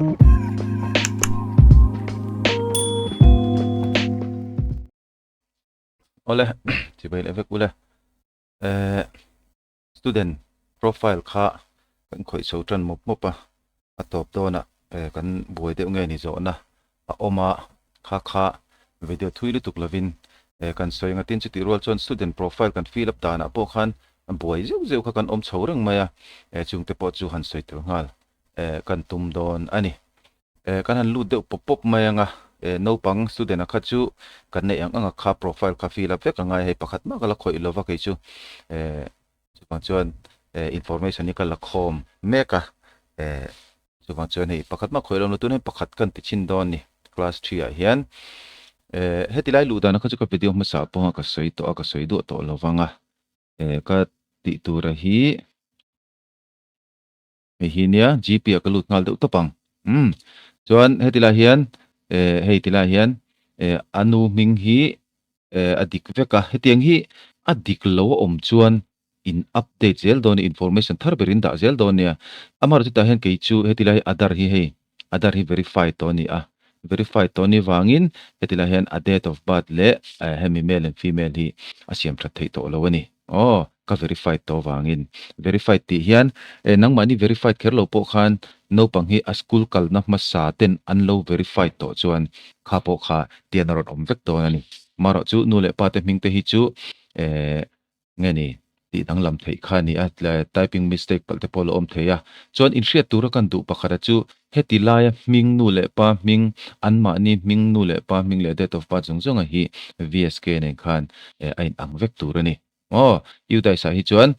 Awle, chibai leh vek ule. Eh, student profile kha kan khawih chho tan mawp mawp a, a tawp dawnah eh kan buai deuh nge ni zawhna a awm a, kha kha video thui lutuk lovin eh kan sawi ang a, tin chutih rual chuan student profile kan fill up danah pawh khan buai zeuh zeuh kha kan awm chho reng mai a, eh chungte pawh chu han sawi tel nghal eh kan tum dawn a ni. Eh kan han lut deuh pawp pawp mai ang a, eh naupang student a kha chu kan neih ang ang a kha profile kha fill up vek a ngai a, hei pakhat mah ka la khawih lova kei chu eh chuvang chuan eh information hi ka la khawm mek a, eh chuvang chuan hei pakhat mah khawih lo na tun hian pakhat kan ti chhin dawn a ni class three ah hian. Eh heti lai luh dan a kha chu ka video hmasa pawh a ka sawi tawh a ka sawi duah tawh lo vang a, eh ka tih tur a hi. Hei hi nia GP ah ka lut nghal deuh tawp ang. Umm chuan heti lai hian eh hei ti lai hian eh a nu hming hi eh a dik vek a, hetiang hi a dik lo a awm chuan in update zel dawn a information thar ber in dah zel dawn nia. Amaherawhchu chutah hian kei chu heti lai hi Aadhaar hi hei Aadhaar hi verify tawh a ni a, verify tawh a nih vangin heti lai hian a date of birth leh hemi male and female hi a siam that theih tawh lo a ni. Aw, ka verified tawh vangin. Verified tih hian eh nangmahni verified kher lo pawh khan naupang hi a school kalna hmasa ten an lo verified tawh chuan kha pawh kha tian a rawn awm vek dawn a ni. Marawh chu nu leh pa te hming te hi chu eh nge ni tih danglam theih kha a ni a, typing mistake palh te pawh a lo awm thei a. Chuan inhriat tura kan duh pakhat a chu heti laia hming nu leh pa hming, anmahni hming nu leh pa hming leh date of birth zawng zawnga hi VSK nen khan a in ang vek tur a ni. Aw, UDISE ah hi chuan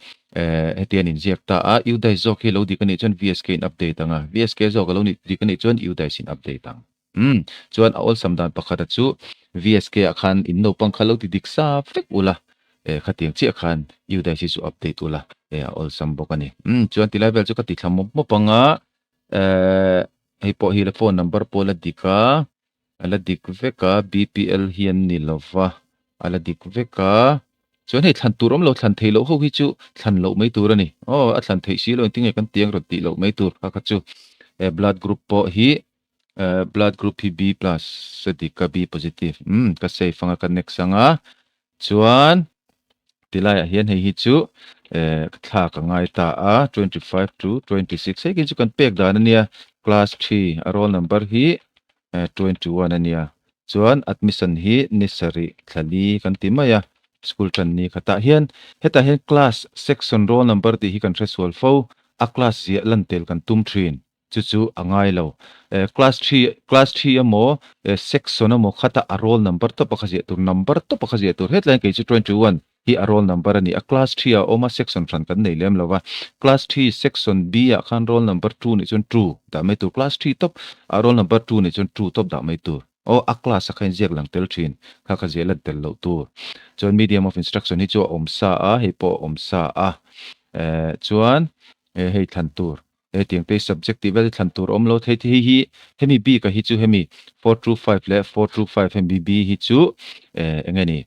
heti an inziak ta a, UDISE zawk hi lo dik a nih chuan VSK in update ang a, VSK zawk a lo dik a nih chuan UDISE in update ang. Umm, chuan a awlsam dan pakhata chu VSK ah khan in naupang kha lo ti dik sa vek ula, eh khatiang chiah khan UDISE hi chu update ula, eh a awlsam bawk a ni. Umm, chuan tilai vel chu ka ti thla mawp mawp ang a, eh hei pawh hi la phone number pawh la dik a, a la dik vek a, BPL hi an ni lo va, a la dik vek a, chuan hei thlan tur awm lo thlan theih loh ho hi chu thlan loh mai tur a ni. Aw a thlan theih si lo engtin nge kan tiang rawn tih loh mai tur kha kha chu eh blood group pawh hi Eh blood group hi B plus a dik a B positive umm ka save anga ka next anga chuan tilai ah hian hei hi chu eh ka thlak a ngai ta a 25 to 26 hei khi chu kan pek dan ania class 3 a roll number hi eh 21 ania chuan admission hi ni sarih thlali kan ti mai a school tan ni khatah hian hetah hian class section roll number tih hi kan hresual fo a class ziah lan tel kan tum thin. Chu chu a ngai lo. Class three, class three emaw, section emaw khata a roll number tawp a kha ziah tur, number tawp a kha ziah tur. Hetlaiin kei chu 21 hi a roll number a ni a, class three ah a awm a, section hran kan nei lem lo va. Class three section B ah khan roll number two nih chuan two dah mai tur, class three tawp ah roll number two nih chuan two tawp dah mai tur. Aw, a class a kha in ziak lang tel thin, kha kha ziah lan tel loh tur. Chuan medium of instruction hi chu a awm sa a, hei pawh a awm sa a. Chuan hei thlan tur. Hetiang te hi subject tih vel hi thlan tur awm lo thei te hi hi hemi bik ah hi chu hemi 425 leh 425 hemi B hi chu eh eng nge ni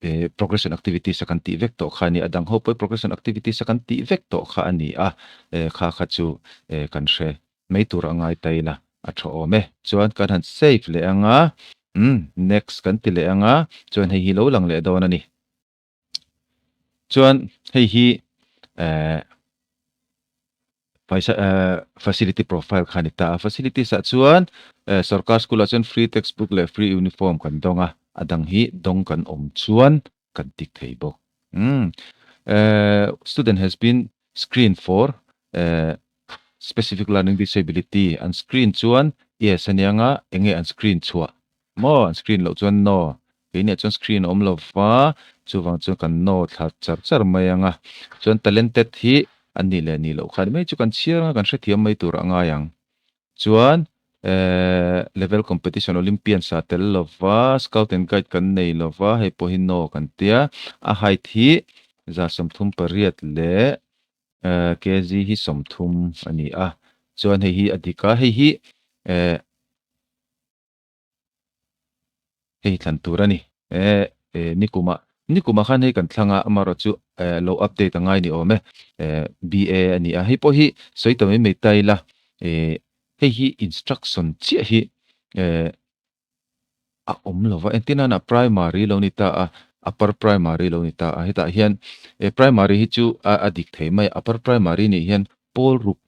eh progression activities a kan tih vek tawh kha a ni a dang ho pawh hi progression activities a kan tih vek tawh kha a ni a eh kha kha chu eh kan hre mai tur a ngai ta ila a tha awm e chuan kan han save leh ang a umm next kan ti leh ang a chuan hei hi lo lang leh dawn a ni. Chuan hei hi eh eh facility profile kha a ni ta a, facilities ah chuan eh sorkar school ah chuan free textbook leh free uniform kan dawng a, a dang hi dawng kan awm chuan kan tik thei bawk. Umm eh student has been screened for eh specific learning disability an screen chuan yes a nia nga enge an screen chhuah maw an screen loh chuan no Keiniah chuan screen a awm lo va, chuvang chuan kan no thla char char mai ang a. Chuan talented hi an nih leh nih loh khan mai chu kan chhiar ang a, kan hrethiam mai tur a ngai ang. Chuan eh level competition Olympians ah tel lo va, scout and guide kan nei lo va, hei pawh hi no kan tia. A height hi 38 leh eh kg hi 30 a ni a. Chuan hei hi a dik a, hei hi eh Hei thlan tur a ni. Eh eh nikumah nikumah khan hei kan thlang a, amaherawh chu eh lo update a ngai ni awm e. Eh BA a ni a, hei pawh hi sawi ta mai mai ta ila eh Hei hi instruction chiah hi eh a awm lo va, engtin nana primary lo ni ta a, upper primary lo ni ta a, hetah hian eh primary hi chu a a dik thei mai a, upper primary nih hian pawl ruk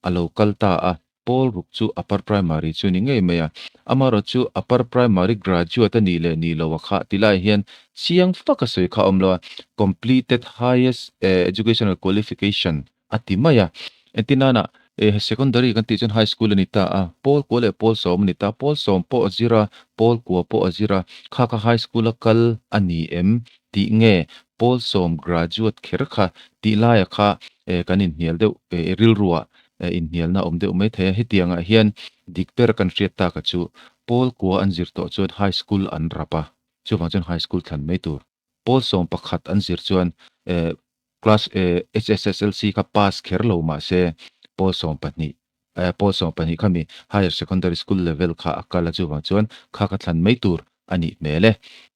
a lo kal ta a, pawl ruk chu upper primary chu ni ngei mai a, amaherawh chu upper primary graduate a nih leh nih loh a kha ti laiah hian chiang fak a sawi kha a awm lo a, completed highest eh educational qualification a ti mai a. Engtin nana eh secondary kan tih chuan high school a ni ta a, pawl kua leh pawl sawm a ni ta, pawl sawm pawh a zir a, pawl kua pawh a zir a, kha kha high school a kal a ni em tih nge pawl sawm graduate kher kha tih laia kha eh kan inhnial deuh eh rilruah eh inhnialna a awm deuh mai thei a, hetiangah hian dik ber kan hriat tak a chu pawl kua an zir tawh chuan high school an rap a, chuvang chuan high school thlan mai tur. Pawl sawm pakhat an zir chuan eh class eh HSSLC kha pass kher lo mah se pawl 12 eh pawl 12 khami higher secondary school level kha a kal a chuvang chuan kha ka thlan mai tur a nih hmel e.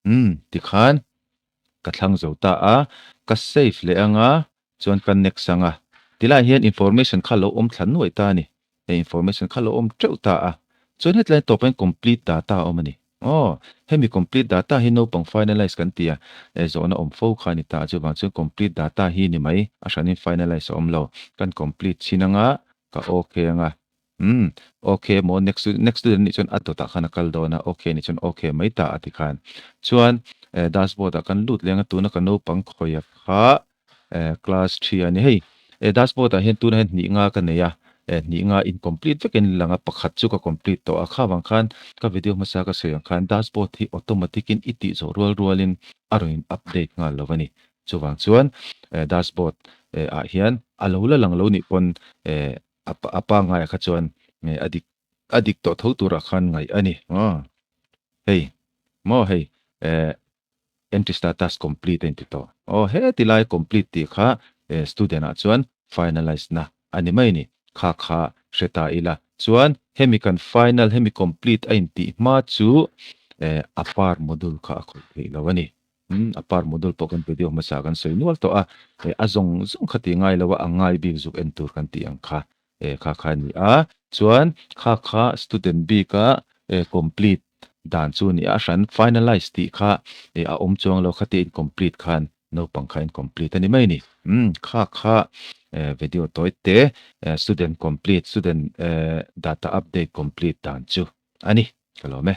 Umm tikhan ka thlang zo ta a, ka save leh anga chuan ka next anga tilaiah hian information kha lo awm thla nuaih ta a ni. Hei information kha lo awm teuh ta a, chuan hetlai tawpah hian complete data a awm a ni. Aw, hemi complete data hi naupang finalize kan ti a, eh zawhna awm fo kha a ni ta a, chuvang chuan complete data hi ni mai, a hranin finalize a awm lo. Kan complete chhin anga, ka ok anga, umm ok maw next next student nih chuan a dawtah khan a kal dawn a, ok nih chuan ok mai ta a ti khan. Chuan eh dashboard ah kan lut leng a, tuna ka naupang khawiah kha eh class thi a ni hei eh dashboard ah hian tunah hian hnih nga ka nei a eh hnih nga incomplete vekin lang a pakhat chu ka complete tawh a kha vang khan ka video hmasa ka sawi ang khan dashboard hi automatic in i tih zawh rual rual in a rawn in update nghal lo a ni chuvang chuan eh dashboard eh ah hian a lo la lang lo nih pawn eh a pangngai ah kha chuan eh a dik a dik tawh tho turah khan ngaih a ni aw hei maw hei eh Entry status complete a inti tawh. Aw heti lai complete tih kha student ah chuan finalize na a ni mai ni. Kha kha hre ta ila. Chuan hemi kan final hemi complete a intih hma chu a par module kha a khawih theih lo a ni. Umm a par module pawh kan video hmasa kan sawi nual tawh a. A zawng zawng kha ti ngai lo a, a ngai bik zuk en tur kan tih ang kha kha kha a ni a. Chuan kha kha student bik a complete Dan chu a ni a, hran finalize tih kha eh a awm chuang lo khatia incomplete khan naupang kha incomplete a ni mai a ni. Umm kha kha eh video tawi te eh student complete student eh data update complete dan chu a ni ka lawm e.